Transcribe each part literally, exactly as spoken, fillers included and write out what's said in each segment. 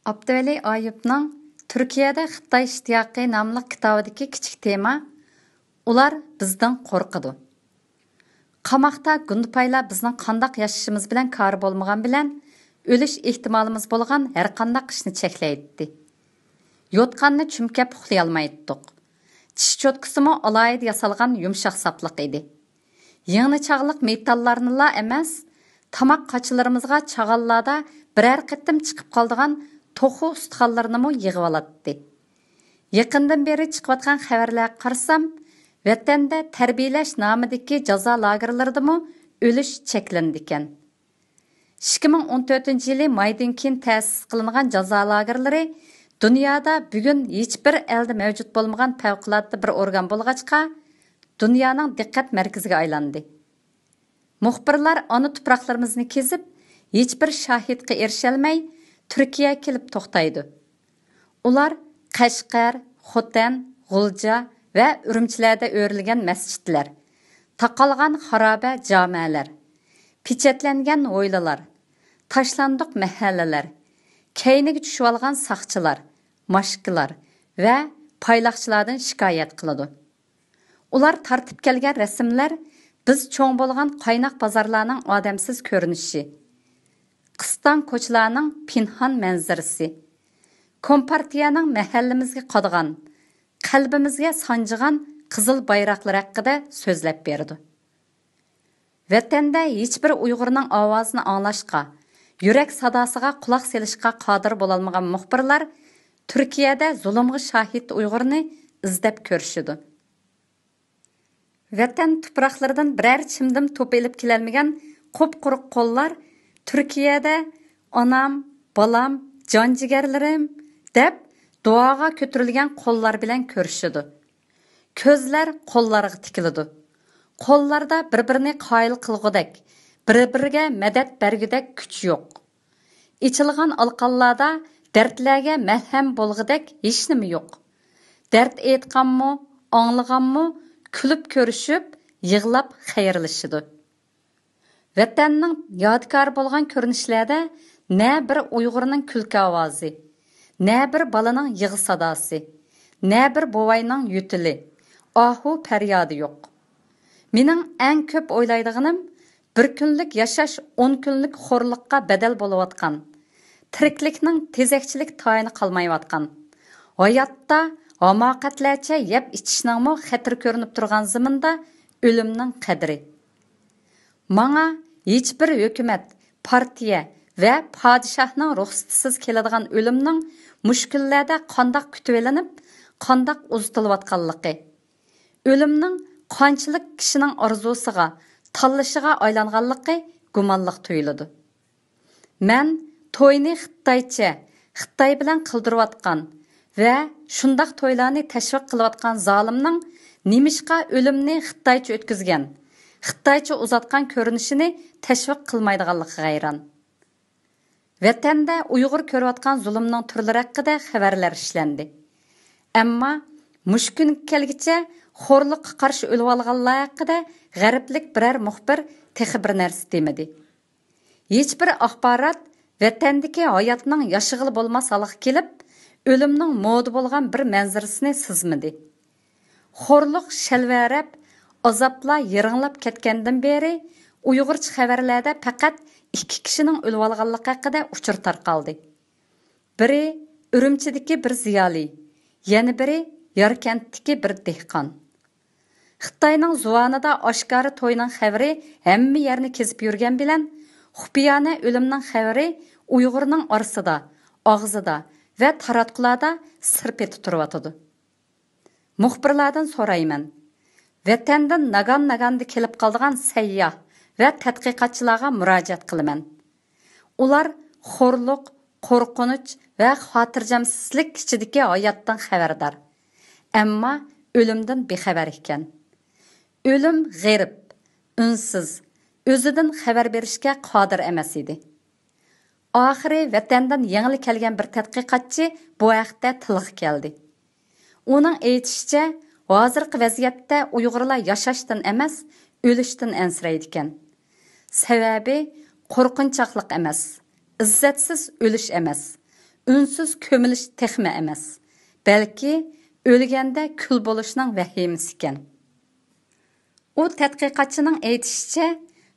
ئابدۇۋەلى ئايۇپنىڭ تۈركىيەدە خىتاي ئىشتىياقى ناملىق كىتابىدىكى كىچىك تېما، ئۇلار بىزدىن قورقىدۇ. قاماقتا گۇندىپايلار بىزنىڭ قانداق ياشىشىمىز بىلەن كارى بولمىغان بىلەن، ئۆلۈش ئېھتىمالىمىز بولغان ھەرقانداق ئىشنى چەكلەيتتى. يوتقاننى چۈمكەپ ئۇخلىيالمايتتۇق. چىش چوتكىسىمۇ ئالاھىدە ياسالغان يۇمشاق ساپلىق ئىدى. يىڭنە چاغلىق مېتاللارنىلا ئەمەس، تاماق قاچىلىرىمىزغا چاغانلاردا بىرەر قېتىم چىقىپ قالىدىغان توخۇ ئۇستىخانلىرىنىمۇ يىغىۋالاتتى. يېقىندىن بېرى چىقىۋاتقان خەۋەرلەرگە قارىسام، ۋەتەندە تەربىيەلەش نامىدىكى جازا لاگېرلىرىدىمۇ ئۆلۈش چەكلىنىدىكەن. ئىككى مىڭ ئون تۆتىنچى يىلى مايدىن كېيىن تەسىس قىلىنغان جازا لاگېرلىرى دۇنيادا بۈگۈن ھېچبىر ئەلدە مەۋجۇت بولمىغان پەۋقۇلئاددە بىر ئورگان بولغاچقا، دۇنيانىڭ دىققەت مەركىزىگە ئايلاندى. مۇخبىرلار ئانا تۇپراقلىرىمىزنى كېزىپ، ھېچبىر شاھىتقا ئېرىشەلمەي، تۈركىيەگە كېلىپ توختايدۇ. ئۇلار قەشقەر، خوتەن، غۇلجا ۋە ئۈرۈمچىلەردە ئۆرۈلگەن مەسچىتلەر، تاقالغان خارابە جامەلەر، پېچەتلەنگەن ھويلىلار، تاشلاندۇق مەھەللىلەر، كەينىگە چۈشۈۋالغان ساقچىلار، ماشكىلار ۋە پايلاقچىلاردىن شىكايەت قىلىدۇ. ئۇلار تارتىپ كەلگەن رەسىملەر بىز چوڭ بولغان قايناق بازارلارنىڭ ئادەمسىز كۆرۈنۈشى، قىستاڭ كوچىلارنىڭ پىنھان مەنزىرىسى، كومپارتىيەنىڭ مەھەللىمىزگە قادىغان، قەلبىمىزگە سانجىغان قىزىل بايراقلىرى ھەققىدە سۆزلەپ بېرىدۇ. ۋەتەندە ھېچبىر ئۇيغۇرنىڭ ئاۋازىنى ئاڭلاشقا، يۈرەك ساداسىغا قۇلاق سېلىشقا قادىر بولالمىغان مۇخبىرلار تۈركىيەدە زۇلۇمغا شاھىت ئۇيغۇرنى ئىزدەپ كۆرۈشىدۇ. ۋەتەن تۇپراقلىرىدىن بىرەر چىمدىم توپا ئېلىپ كېلەلمىگەن قۇپقۇرۇق قوللار تۈركىيەدە «ئانام، بالام، جان جىگەرلىرىم» دەپ دۇئاغا كۆتۈرۈلگەن قوللار بىلەن كۆرۈشىدۇ. كۆزلەر قوللارغا تىكىلىدۇ. قوللاردا بىر-بىرىنى قايىل قىلغۇدەك، بىر-بىرىگە مەدەت بەرگۈدەك كۈچ يوق. ئېچىلغان ئالىقانلاردا دەردلەرگە مەلھەم بولغۇدەك ھېچنېمە يوق. دەرد ئېيتقانمۇ، ئاڭلىغانمۇ كۈلۈپ كۆرۈشۈپ، يىغلاپ خەيرلىشىدۇ. ۋەتەننىڭ يادىكارى بولغان كۆرۈنۈشلەردە نە بىر ئۇيغۇرنىڭ كۈلكە ئاۋازى، نە بىر بالىنىڭ يىغا ساداسى، نە بىر بوۋاينىڭ يۆتىلى، ئاھۇ پەريادى يوق. مېنىڭ ئەڭ كۆپ ئويلايدىغىنىم، بىر كۈنلۈك ياشاش ئون كۈنلۈك خورلۇققا بەدەل بولۇۋاتقان، تىرىكلىكنىڭ تېزەكچىلىك تايىنى قالمايۋاتقان، ھاياتتا ھاماقەتلەرچە يەپ ئىچىشنىڭمۇ خەتىرى كۆرۈنۈپ تۇرغان زېمىندا ئۆلۈمنىڭ قەدرى. ماڭا ھېچبىر ھۆكۈمەت، پارتىيە ۋە پادىشاھنىڭ رۇخسىتىسىز كېلىدىغان ئۆلۈمنىڭ مۇشۇ كۈنلەردە قانداق كۈتۈۋېلىنىپ، قانداق ئۇزىتىلىۋاتقانلىقى، ئۆلۈمنىڭ قانچىلىك كىشىنىڭ ئارزۇسىغا، تاللىشىغا ئايلانغانلىقى گۇمانلىق تۇيۇلىدۇ. مەن توينى خىتايچە، خىتاي بىلەن قىلدۇرۇۋاتقان ۋە شۇنداق تويلارنى تەشۋىق قىلىۋاتقان زالىمنىڭ نېمىشقا ئۆلۈمنى خىتايچە ئۆتكۈزگەن، خىتايچە ئۇزاتقان كۆرۈنۈشىنى تەشۋىق قىلمايدىغانلىقىغا ھەيران. ۋەتەندە ئۇيغۇر كۆرۈۋاتقان زۇلۇمنىڭ تۈرلىرى ھەققىدە خەۋەرلەر ئىشلەندى. ئەمما مۇشۇ كۈنگە كەلگۈچە خورلۇققا قارشى ئۆلۈۋالغانلار ھەققىدە غەربلىك بىرەر مۇخبىر تېخى بىر نەرسە دېمىدى. ھېچبىر ئاخبارات ۋەتەندىكى ھاياتنىڭ ياشىغىلى بولماس ھالغا كېلىپ، ئۆلۈمنىڭ مودا بولغان بىر مەنزىرىسىنى سىزمىدى. خورلۇق شەلۋەرەپ، ئازابلار يىرىڭلاپ كەتكەندىن بېرى، ئۇيغۇرچە خەۋەرلەردە پەقەت ئىككى كىشىنىڭ ئۆلۈۋالغانلىقى ھەققىدە ئۇچۇر تارقالدى. بىرى ئۈرۈمچىدىكى بىر زىيالىي، يەنە بىرى ياركەنتتىكى بىر دېھقان. خىتاينىڭ زۇۋانىدا ئاشكارا توينىڭ خەۋىرى ھەممە يەرنى كېزىپ يۈرگەن بىلەن، خۇپىيانە ئۆلۈمنىڭ خەۋىرى ئۇيغۇرنىڭ ئارىسىدا، ئاغزىدا ۋە تاراتقۇلاردا سىر پېتى تۇرۇۋاتىدۇ. مۇخبىرلاردىن سورايمەن، ۋەتەندىن ناگان-ناگاندا كېلىپ قالىدىغان سەيياھ ۋە تەتقىقاتچىلارغا مۇراجىئەت قىلىمەن. ئۇلار خورلۇق، قورقۇنچ ۋە خاتىرجەمسىزلىك ئىچىدىكى ھاياتتىن خەۋەردار، ئەمما ئۆلۈمدىن بىخەۋەر ئىكەن. ئۆلۈم غېرىب، ئۈنسىز، ئۆزىدىن خەۋەر بېرىشكە قادىر ئەمەس ئىدى. ئاخىرى ۋەتەندىن يېڭىلا كەلگەن بىر تەتقىقاتچى بۇ ھەقتە تىلغا كەلدى. ئۇنىڭ ئېيتىشىچە، ھازىرقى ۋەزىيەتتە ئۇيغۇرلار ياشاشتىن ئەمەس، ئۆلۈشتىن ئەنسىرەيدىكەن. سەۋەبى، قورقۇنچاقلىق ئەمەس، ئىززەتسىز ئۆلۈش ئەمەس، ئۈنسىز كۆمۈلۈش تېخىمۇ ئەمەس، بەلكى ئۆلگەندە كۈل بولۇشنىڭ ۋەھىمىسىكەن. ئۇ تەتقىقاتچىنىڭ ئېيتىشىچە،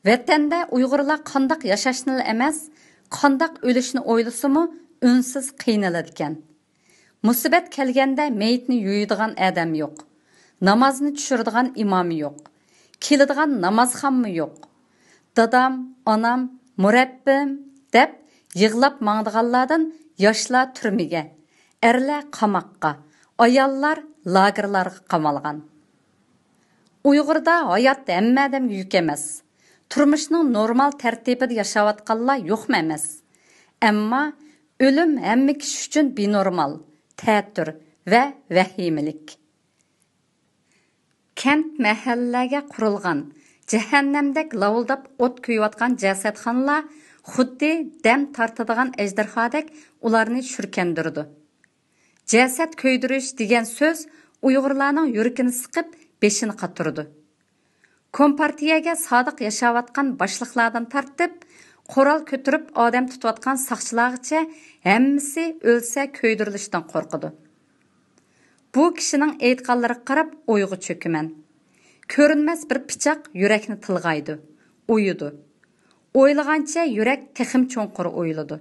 ۋەتەندە ئۇيغۇرلار قانداق ياشاشنىلا ئەمەس، قانداق ئۆلۈشنى ئويلىسىمۇ ئۈنسىز قىينىلىدىكەن. مۇسىبەت كەلگەندە مېيىتنى يۇيىدىغان ئادەم يوق، نامازنى چۈشۈرىدىغان ئىمامى يوق، كېلىدىغان نامازخانمۇ يوق. دادام، ئانام، مۇرەببىم دەپ يىغلاپ ماڭىدىغانلاردىن ياشلار تۈرمىگە، ئەرلەر قاماققا، ئاياللار لاگېرلارغا قامالغان. ئۇيغۇردا ھايات ھەممە ئادەمگە يۈك ئەمەس. تۇرمۇشنىڭ نورمال تەرتىپىدە ياشاۋاتقانلار يوقمۇ ئەمەس. ئەمما ئۆلۈم ھەممە كىشى ئۈچۈن بىنورمال، تەتۈر ۋە ۋەھىمىلىك. كەنت، مەھەللىلەرگە قۇرۇلغان، جەھەننەمدەك لاۋۇلداپ ئوت كۆيۈۋاتقان جەسەتخانىلار خۇددى دەم تارتىدىغان ئەجدىھادەك ئۇلارنى شۈركەندۈرىدۇ. جەسەت كۆيدۈرۈش دېگەن سۆز ئۇيغۇرلارنىڭ يۈرىكىنى سىقىپ، بېشىنى قاتۇرىدۇ. كومپارتىيەگە سادىق ياشاۋاتقان باشلىقلاردىن تارتىپ، قورال كۆتۈرۈپ ئادەم تۇتۇۋاتقان ساقچىلارغىچە ھەممىسى ئۆلسە كۆيدۈرۈلۈشتىن قورقىدۇ. بۇ كىشىنىڭ ئېيتقانلىرىغا قاراپ ئويغا چۆكىمەن. كۆرۈنمەس بىر پىچاق يۈرەكنى تىلغايدۇ، ئويىدۇ. ئويلىغانچە يۈرەك تېخىمۇ چوڭقۇر ئويۇلىدۇ.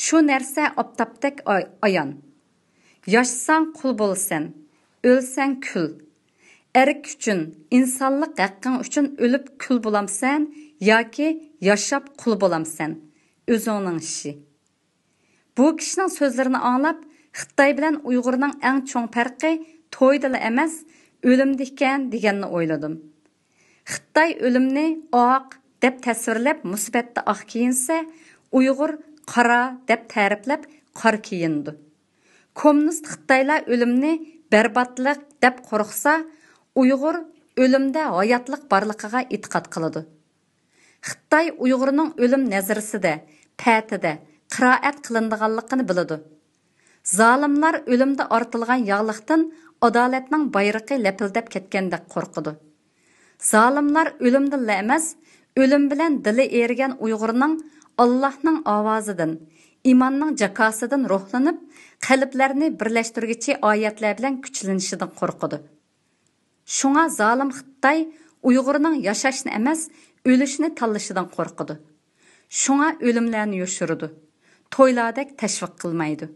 شۇ نەرسە ئاپتاپتەك ئاي-، ئايان. ياشىساڭ قۇل بولىسەن، ئۆلسەڭ كۈل. ئەرك ئۈچۈن، ئىنسانلىق ھەققىڭ ئۈچۈن ئۆلۈپ كۈل بولامسەن ياكى ياشاپ قۇل بولامسەن؟ ئۆزۈڭنىڭ ئىشى. بۇ كىشىنىڭ سۆزلىرىنى ئاڭلاپ، خىتاي بىلەن ئۇيغۇرنىڭ ئەڭ چوڭ پەرقى تويدىلا ئەمەس، ئۆلۈمدە ئىكەن دېگەننى ئويلىدىم. خىتاي ئۆلۈمنى ئاق دەپ تەسۋىرلەپ، مۇسىبەتتە ئاق كىيىنسە، ئۇيغۇر قارا دەپ تەرىپلەپ، قارا كىيىنىدۇ. كوممۇنىست خىتايلار ئۆلۈمنى بەرباتلىق دەپ قورقسا، ئۇيغۇر ئۆلۈمدە ھاياتلىق بارلىقىغا ئېتىقاد قىلىدۇ. خىتاي ئۇيغۇرنىڭ ئۆلۈم نەزىرىسىدە، پەتىدە، قىرائەت قىلىنىدىغانلىقىنى بىلىدۇ. زالىملار ئۆلۈمدە ئارتىلغان ياغلىقتىن ئادالەتنىڭ بايرىقى لەپىلدەپ كەتكەندەك قورقىدۇ. زالىملار ئۆلۈمدىنلا ئەمەس، ئۆلۈم بىلەن دىلى ئېرىگەن ئۇيغۇرنىڭ ئاللاھنىڭ ئاۋازىدىن، ئىماننىڭ جاكاسىدىن روھلىنىپ، قەلبلەرنى بىرلەشتۈرگۈچى ئايەتلەر بىلەن كۈچلىنىشىدىن قورقىدۇ. شۇڭا زالىم خىتاي ئۇيغۇرنىڭ ياشاشنى ئەمەس، ئۆلۈشنى تاللىشىدىن قورقىدۇ. شۇڭا ئۆلۈملەرنى يوشۇرىدۇ. تويلاردەك تەشۋىق قىلمايدۇ.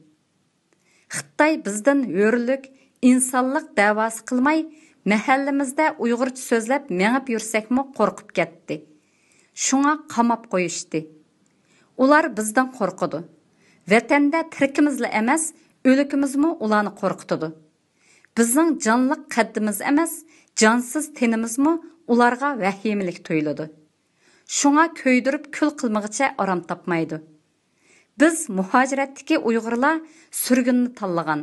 خىتاي بىزدىن ھۆرلۈك، ئىنسانلىق دەۋاسى قىلماي، مەھەللىمىزدە ئۇيغۇرچە سۆزلەپ مېڭىپ يۈرسەكمۇ قورقۇپ كەتتى. شۇڭا قاماپ قويۇشتى. ئۇلار بىزدىن قورقىدۇ. ۋەتەندە تىرىكىمىزلا ئەمەس، ئۆلۈكىمىزمۇ ئۇلارنى قورقۇتىدۇ. بىزنىڭ جانلىق قەددىمىز ئەمەس، جانسىز تېنىمىزمۇ ئۇلارغا ۋەھىمىلىك تۇيۇلىدۇ. شۇڭا كۆيدۈرۈپ كۈل قىلمىغىچە ئارام تاپمايدۇ. بىز مۇھاجىرەتتىكى ئۇيغۇرلار سۈرگۈننى تاللىغان،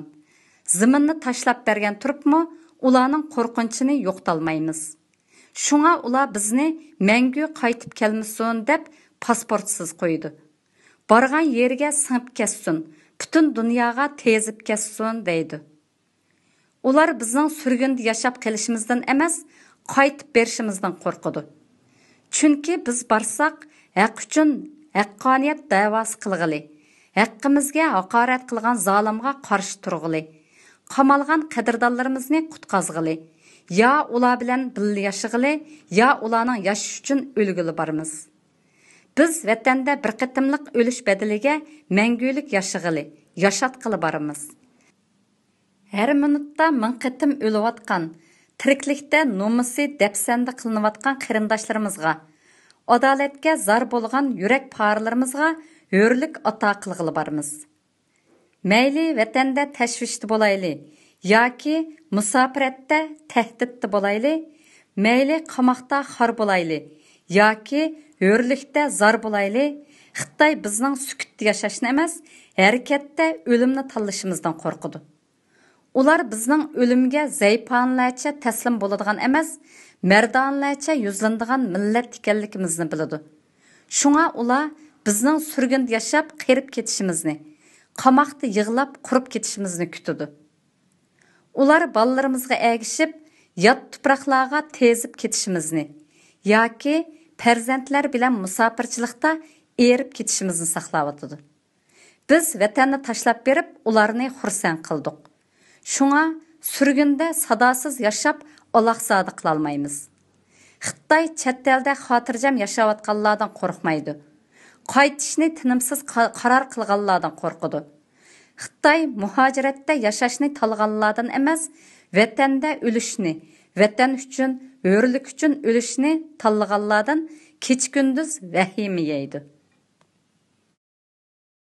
زېمىننى تاشلاپ بەرگەن تۇرۇپمۇ، ئۇلارنىڭ قورقۇنچىنى يوقىتالمايمىز. شۇڭا ئۇلار بىزنى مەڭگۈ قايتىپ كەلمىسۇن دەپ پاسپورتسىز قويىدۇ. بارغان يېرىگە سىڭىپ كەتسۇن، پۈتۈن دۇنياغا تېزىپ كەتسۇن دەيدۇ. ئۇلار بىزنىڭ سۈرگۈندە ياشاپ قېلىشىمىزدىن ئەمەس، قايتىپ بېرىشىمىزدىن قورقىدۇ. چۈنكى بىز بارساق، ھەق ئۈچۈن ھەققانىيەت دەۋاسى قىلغىلى، ھەققىمىزگە ھاقارەت قىلغان زالىمغا قارشى تۇرغىلى، قامالغان قەدىردانلىرىمىزنى قۇتقازغىلى، يا ئۇلار بىلەن بىللە ياشىغىلى، يا ئۇلارنىڭ ياشىشى ئۈچۈن ئۆلگىلى بارىمىز. بىز ۋەتەندە بىر قېتىملىق ئۆلۈش بەدىلىگە مەڭگۈلۈك ياشىغىلى، ياشاتقىلى بارىمىز. ھەر مىنۇتتا مىڭ قېتىم ئۆلۈۋاتقان، تىرىكلىكتە نومۇسى دەپسەندە قىلىنىۋاتقان قېرىنداشلىرىمىزغا، ئادالەتكە زار بولغان يۈرەك پارىلىرىمىزغا ھۆرلۈك ئاتا قىلغىلى بارىمىز. مەيلى ۋەتەندە تەشۋىشتە بولايلى ياكى مۇساپىرەتتە تەھدىتتە بولايلى، مەيلى قاماقتا خار بولايلى ياكى ھۆرلۈكتە زار بولايلى، خىتاي بىزنىڭ سۈكۈتتە ياشاشنى ئەمەس، ھەرىكەتتە ئۆلۈمنى تاللىشىمىزدىن قورقىدۇ. ئۇلار بىزنىڭ ئۆلۈمگە زەيپانىلەرچە تەسلىم بولىدىغان ئەمەس، مەردانىلەرچە يۈزلىنىدىغان مىللەت ئىكەنلىكىمىزنى بىلىدۇ. شۇڭا ئۇلار بىزنىڭ سۈرگۈندە ياشاپ قېرىپ كېتىشىمىزنى، قاماقتا يىغلاپ قۇرۇپ كېتىشىمىزنى كۈتىدۇ. ئۇلار بالىلىرىمىزغا ئەگىشىپ، يات تۇپراقلارغا تېزىپ كېتىشىمىزنى ياكى پەرزەنتلەر بىلەن مۇساپىرچىلىقتا ئېرىپ كېتىشىمىزنى ساقلاۋاتىدۇ. بىز ۋەتەننى تاشلاپ بېرىپ، ئۇلارنى خۇرسەن قىلدۇق. شۇڭا سۈرگۈندە ساداسىز ياشاپ، ئالاقزادە قىلالمايمىز. خىتاي چەت ئەلدە خاتىرجەم ياشاۋاتقانلاردىن قورقمايدۇ. قايتىشنى تىنىمسىز قا-، قارار قىلغانلاردىن قورقىدۇ. خىتاي مۇھاجىرەتتە ياشاشنى تاللىغانلاردىن ئەمەس، ۋەتەندە ئۆلۈشنى، ۋەتەن ئۈچۈن، ھۆرلۈك ئۈچۈن ئۆلۈشنى تاللىغانلاردىن كېچە-كۈندۈز ۋەھىمە يەيدۇ.